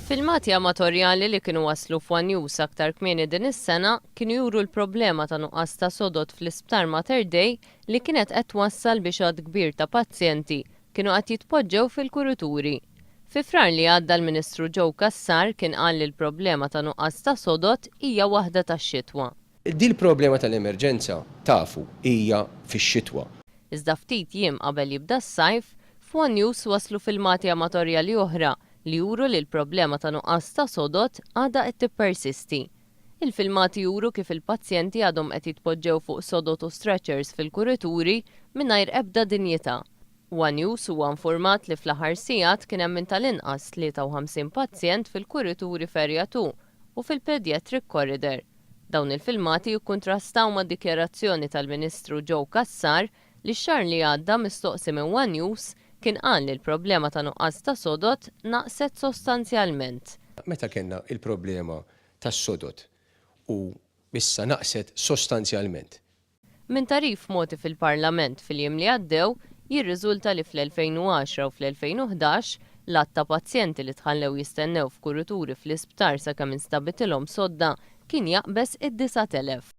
Filmati amatorjali li kienu waslu f'ONE News aktar kmieni din is-sena kienu juru l-problema ta' nuqqas ta' sodod fl-Isptar Mater Dei li kienet qed twassal biex għadd kbir ta' pazjenti kienu qed jitpoġġew fil-kurituri. Fi Frar li għadda l-Ministru Joe Cassar kien qal li l-problema ta' nuqqas ta' sodod hija waħda tax-xitwa. Dil-problema tal-emerġenza, tafu, hija fix-xitwa. Iżda ftit jiem qabel jibda s-sajf, f'ONE News waslu filmati amatorjali oħra li juru li l-problema ta' nuqqas ta' sodod għadha qed tippersisti. Il-filmati juru kif il-pazjenti għadhom qed jitpoġġew fuq sodod u stretchers fil-kurituri mingħajr ebda dinjità. One News huwa infurmat li fl-aħħar sigħat kien hemm minn tal-inqas 53 pazjent fil-kurituri f'Area 2 u fil-Pediatric Corridor. Dawn il-filmati jikkuntrastaw mad-dikjarazzjoni tal-Ministru Joe Cassar li x-xahar li għadda, mistoqsi minn One News, kien qal li l-problema ta' nuqqas ta' sodod naqset sostanzjalment. Meta kellna il-problema tas-sodod u issa naqset sostanzjalment. Minn tagħrif mogħti fil-Parlament fil-jiem li għaddew jirriżulta li fl-2010 u fl-2011 l-għadd ta' pazjenti li tħallew jistennew f'kurituri fl-isptar sakemm instabitilhom sodda kien jaqbeż id-9,000.